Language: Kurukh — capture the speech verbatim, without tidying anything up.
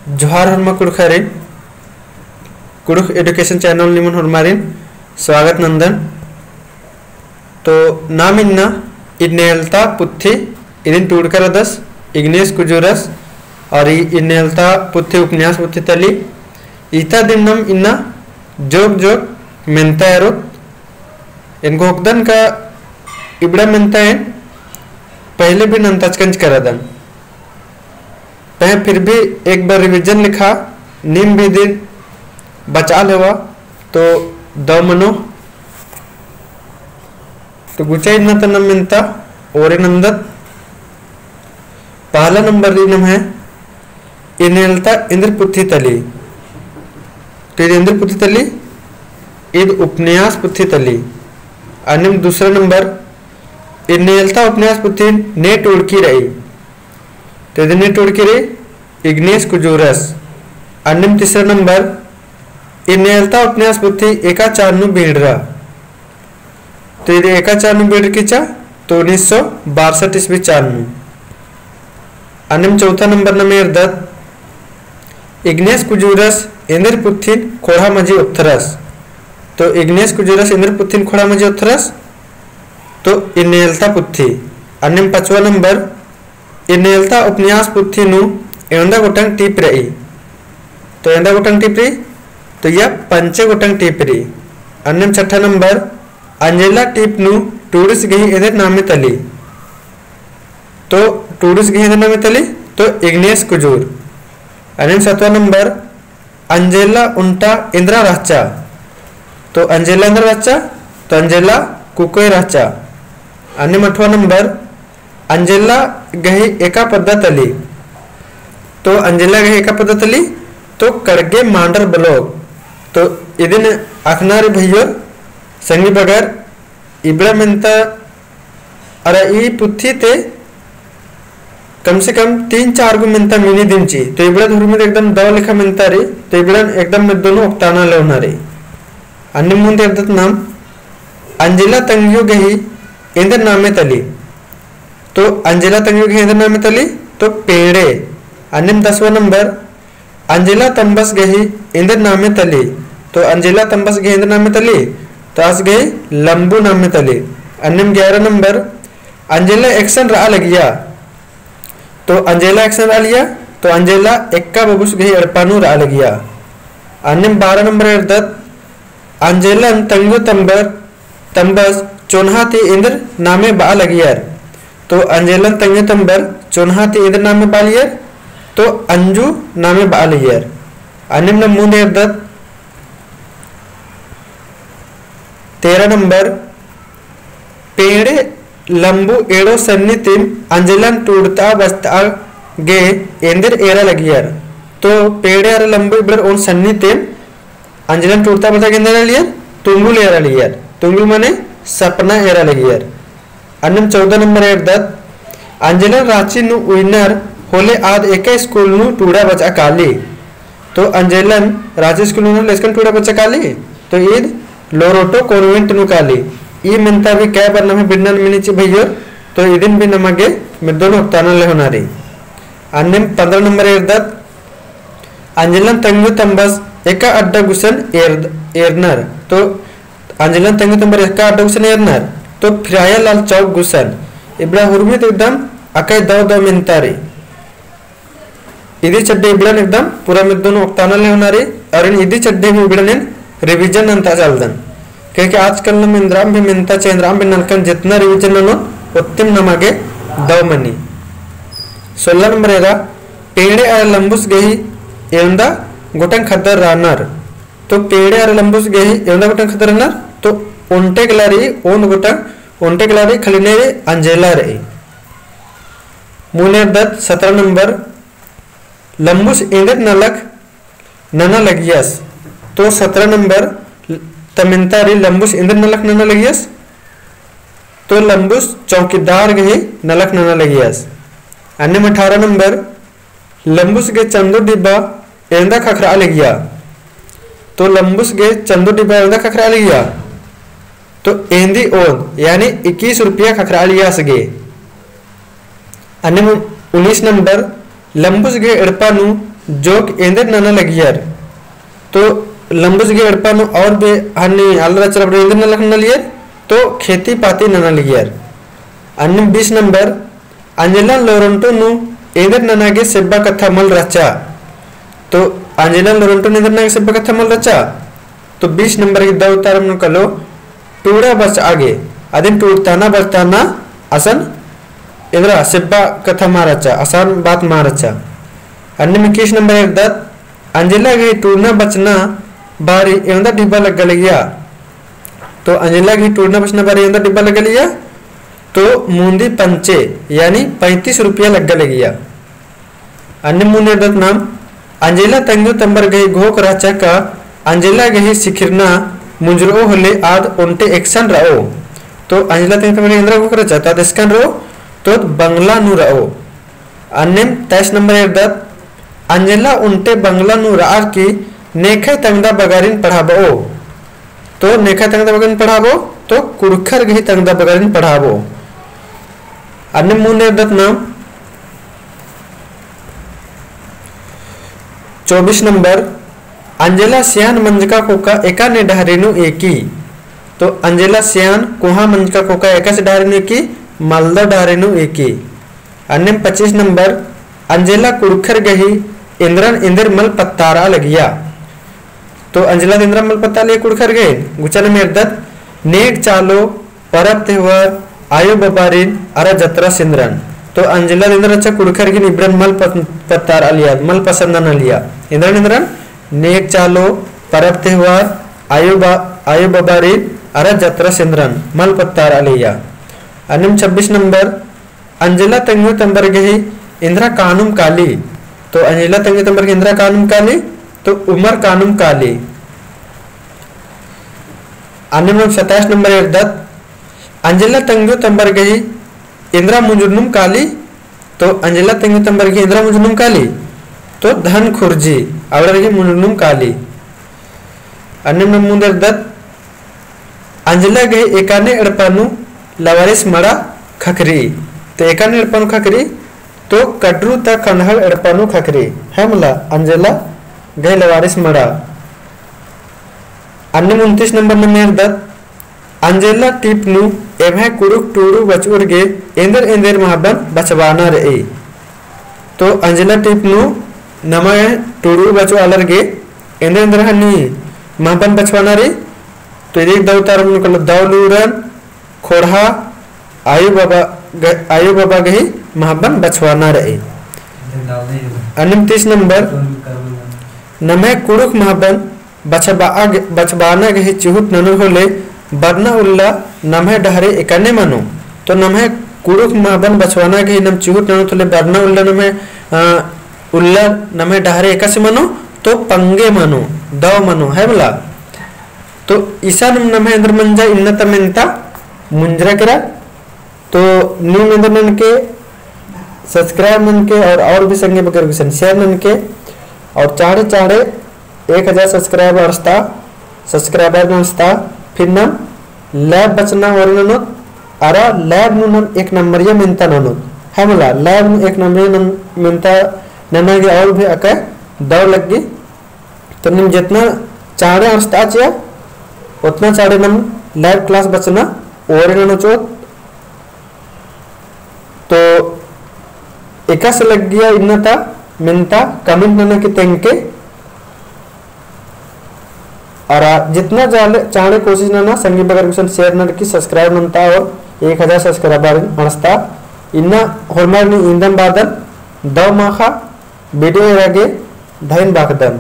जोहार होरमा कुँड़ुख़ारिन, कुँड़ुख़ education channel निमन होरमारिन स्वागत नन्दन। तो नाम इन्ना इन्नेलता पुथी इदिन टूड़का रअदस, इग्नेस कुजूरस, और ई इन्नेलता पुथी उपन्यास पुथी तली। इता दिम नाम इन्ना जोक जोक मेन्ता एरोत। एन घोखदन का इबड़ा मेन्ता एन पहले भी नन्तचकन चिच्चकन रअदन। पहें फिर भी एक बार revision लेखा नीम भी इदिन बचआ लेवा तो दव मनो। तो गुचा इन्ना ता नाम मेन्ता ओरे नन्दत। पहला नंबर रई नम्है इन्नेलता इन्द्र पुथी तली। तो ईद इन्द्र पुथी तली, ईद उपन्यास पुथी तली। अन्नेम दूसरा नंबर इन्नेलता उपन्यास पुथी ने टूड़की रई। तो इदिन ने टूड़की रई इग्नेस कुजूरस। अन्नेम तीसरा नंबर इन्नेलता उपन्यास पुथी एका चान नू बीड़रा। तो ईद एका चान नू बीड़रकी चा, तो उन्नीस सौ बासठ ईस्वी चान नू। अन्नेम चौथा नंबर नाम एरदत इग्नेस कुजूरस इन्द्र पुथिन खोंड़हा मझी ओथ्रस। तो इग्नेस कुजूरस इन्द्र पुथिन खोंड़हा मझी ओथ्रस, तो इन्नेलता पुथी। अन्नेम पचवा नंबर इन्नेलता उपन्यास पुथी नू एवंदा गोटंग टीप रई। तो एवंदा गोटंग टीप रई, तो या पंचे गोटंग टीप रई। अन्नेम छठा नंबर अंजेला टीप नू टूड़िस गही एन्देर नामे तली। तो टूड़िस गही एन्देर नामे तली, तो इग्नेस कुजूर। अन्नेम सतवा नंबर अंजेला ओन्टा एन्द्रा रहचा। तो अंजेला एन्द्रा रहचा, तो अंजेला कुकोय रहचा। अन्नेम अठवा नंबर अंजेला गही एका पद्दा तली। तो अंजेला गही एका पद्दा तली, तो कड़गे मांडर बलोक। तो इदिन अख़ना रई भइयोर संगी बगर इबड़ा मेन्ता अरा ई पुथी ती कम से कम तीन चार गो मेन्ता मिनी दिम ची। तो इबड़ा धर्मी एकदम दव लेखा मेन्ता रई, तो इबड़ा एकदम मेद्दो नू ओक्ताना लेवना रई। अन्नेम मुन्द एरदत नाम अंजेला तंग्यो गही एन्देर नामे तली। तो अंजेला तंग्यो गही एन्देर नामे तली, तो पेंड़े। अन्नेम दसवा नंबर अंजेला तम्बस गही एन्देर नामे तली। तो अंजेला तम्बस गही एन्देर नामे तली, तो आस गही लम्बू नामे तली। अन्नेम ग्यारह नंबर अंजेला एकसन रआ लगिया। तो अंजेला एकसन रआ लगिया, तो अंजेला एक्का बबुस गही एड़पा नू रआ लगिया। अन्नेम बारह नंबर एरदत अंजेलन तंग्यो तम्बर तम्बस चोन्हा ती एन्देर नामे बआ लगियर। तो अंजेलन तंग्यो तम्बर चोन्हा ती एन्देर नामे बआ लगियर, तो अंजू नामे बआ लगियर। अन्नेम नाम मुन्द एरदत तेरह नंबर पेंड़े लम्बू एड़ो सन्नी तिम अंजेलन टूड़ता बचता गे एन्देर एरा लगियर। तो पेंड़े अरा लम्बू इबड़र ओन सन्नी तिम अंजेलन टूड़ता बचता गे एन्देर एरा लगियर, तुंगुल एरा लगियर। तुंगुल मने सपना एरा लगियर। अन्नेम चौदह नंबर एरदत, अंजेलन राँची नू उइनर होले आद एका स्कूल नू टूड़ा बचआ काली। तो अंजेलन राँची स्कूल नू उइनर होले एसकन टूड़ा बचआ काली, तो ईद लोरोटो कॉन्वेंट नू काली। ई मेन्ता भी कै बार नम्है बिड़नन मिनी ची भइयोर, तो इदिन भी नमा गे मेद्दो नू ओक्ताना लेवना रई। अन्नेम पन्द्रह नंबर एरदत, अंजेलन तंग्यो तम्बस एका अड्डा गुसन एर-, एरनर। तो अंजेलन तंग्यो तम्बस एका अड्डा गुसन एरनर, तो फिराया लाल चौक गुसन। इबड़ा हुरमित एकदम अकय दव दव मेन्ता रई। इदी चड्डे इबड़न एकदम पूरा मेद्दो नू ओक्ताना लेवना रई, और इदी चड्डे भी इबड़न एन revision नन्ता चालदन। क्योंकि आजकल नम एन्द्राम भी मेन्ता चे एन्द्राम भी नलखन जेतना revision ननोन, ओत्तिम नमा गे दव मनी। सोलह नंबर एरा, पेंड़े अरा लम्बुस गही एवंदा गोटंग ख़द्दर रअनर। तो पेंड़े अरा लम्बुस गही एवंदा गोटंग ख़द्दर रअनर, तो ओन्टे कला रई, ओन गोटंग ओन्टे कला रई, खलिने रई, अंजेला रई। मुन्द एरदत सतरा नंबर, लम्बुस एन्देर नलख नना लगियस। तो सतरा नंबर ता मेन्ता रई लम्बुस एन्देर नलख नना लगियस। तो लम्बुस चौकीदार गही नलख नना लगियस। अन्नेम अठारह नंबर लम्बुस गे चन्दो डिब्बा एवंदा ख़क्खरआ लगिया। तो लम्बुस गे चन्दो डिब्बा एवंदा ख़क्खरआ लगिया। तो एन्दी ओन्द यानी इक्कीस रुपया ख़क्खरआ लगिया आस गे। अन्नेम उन्नीस नंबर लम्बुस गही एड़पा नू जोक एन्देर नना लगियर। तो लम्बुस गही एड़पा नू और भी हन्नी आलर रहचा, एन्देर नना लगियर। तो खेती पाती नना लगियर। अन्नेम बीस नंबर, अंजेला लोरेंटो नू एन्देर नना गे सेब्बा कत्था मल रहचा। तो अंजेला लोरेंटो नू एन्देर नना गे सेब्बा कत्था मल रहचा। तो बीस नंबर गही दौ उत्तर नू कालो टूड़ा बचआ गे। अदिन टूड़ताना बचताना असन एन्देर सेब्बा कत्था मल रहचा, असन बात मल रहचा। अन्नेम इक्कीस नंबर एरदत, अंजेला गही टूड़ना बचना बारी एवंदा डिब्बा लग्गा लगिया। तो अंजेला गही टूड़ना बचना बारी एवंदा डिब्बा लग्गा लगिया। तो मुन्दी पंचे, यानी पैंतीस रुपया लग्गा लगिया। अन्नेम मुन्द एरदत नाम, अंजेला तंग्यो तम्बर गही घोख रहचा का अंजेला गही सिखिरना मुंजरओ होले आद ओन्टे एकसन रओ। तो अंजेला तंग्यो तम्बर गही एन्देर घोख रहचा, तो आद एकसन रओ, तो बंगला नू रओ। अन्नेम तेईस नंबर एरदत, अंजेला ओन्टे बंगला नू रअर की नेखय तंगदा बगारिन पढ़ाबओ। तो नेखय तंगदा बगारिन पढ़ाबओ, तो कुँड़ुख़र गही तंगदा बगारिन पढ़ाबओ। अन्नेम मुन्द एरदत नाम चौबीस नंबर, अंजेला सियान मंजका कोका एकाने डहरे नू एकी। तो अंजेला सियान कोहा मंजका कोका एकासे डहरे नू एकी, मलदव डहरे नू एकी। अन्नेम पच्चीस नंबर, अंजेला कुँड़ुख़र गही एन्देरन एन्देर मल पत्तारआ लगिया। तो अंजेला एन्देर मल पत्तारआ लगिया कुँड़ुख़र गही, गुचा नाम एरदत, नेग चालो, परब तेहवार, आयो बबारिन, अरा जतरा सेंदरन। तो अंजेला एन्देर रहचा कुँड़ुख़र गही इबड़न मल पत-, पत्तारआ लगिया, मल पसंद नना लगिया। एन्देरन एन्देरन, नेग चालो, परब तेहवार, आयो बा-, आयो बबारिन, अरा जतरा सेंदरन, मल पत्तारआ लगिया। अन्नेम छब्बीस नंबर, अंजेला तंग्यो तम्बर गही एन्देर कानुम काली। तो अंजेला तंग्यो तम्बर गही एन्देर कानुम काली, तो उमर कानुम काली। अन्नेम सत्ताईस नंबर एरदत, अंजेला तंग्यो तम्बर गही एन्देर मुंजुरनुम काली। तो अंजेला तंग्यो तम्बर गही एन्देर मुंजुरनुम काली, तो धन खुर्जी, अबड़र गही मुंजुरनुम काली। अन्नेम नाम मुन्द एरदत, अंजेला गही एकाने एड़पा नू लवारिस मड़ा ख़क्खरी। तो एकाने एड़पा नू ख़क्खरी, तो कटरू ता खंडहर एड़पा नू ख़क्खरी। है मला, अंजेला गही लवारिस मड़ा। अन्नेम उनतीस नंबर नाम एरदत, अंजेला टीप नू एम्है कुँड़ुख़ टूड़ू बचउर गे एन्देर एन्देर महबन बछाबअना रई। तो अंजेला टीप नू नम्है टूड़ू बचउ आलर गे एन्देर एन्देर हन्नी महबन बछाबअना रई। तो इदी दौ उत्तर नू कालो दौ लूरन, खोड़हा, आयो बबा ग-, आयो बबा गही महबन बछाबअना रई। अन्नेम तीस नंबर, नम्है कुँड़ुख़ महबन बछाबआ ग-, बछाबअना गही चिहुट ननोर होले बरना उल्ला नम्है डहरे एकाने मनो। तो नम्है कुँड़ुख़ महबन बछाबअना गही नाम चिहुट ननोत होले बरना उल्ला नम्है, अ, उल्ला नम्है डहरे एकासे मनो, तो पंगे मनो, दौ मनो, है मला। तो इसन नम्है एन्देर मंजा इन्ना ता मेन्ता मुंजरा केरा। तो नीम एन्देर ननके subscribe ननके और, और भी संगे बगर गुसन share ननके और चाँड़े चाँड़े एक हजार subscribe अंड़सता, subscriber अंड़सता, फिर नम live बचना ओरे ननोत, अरा live नू नम एक नंबरिया मेन्ता ननोत, है मला, live नू एक नंबरिया नम-, मेन्ता नना गे और भी अकय दौ लग्गी। तो नीम जेतना चाँड़े अंड़सता चिआ, ओतना चाँड़े नम live class बचना ओरे ननोत चिओत। तो एकासे लग्गिया इन्ना ता मेन्ता comment ननके तेंगके। अरा जेतना चाँड़े कोशिश नना संगी बगर गुसन share ननकी subscribe नन्ता और एक हजार subscriber अंड़सता। इन्ना होरमर नी इन्दम बादन दौ माखा video एरा गे धइन बाखदन।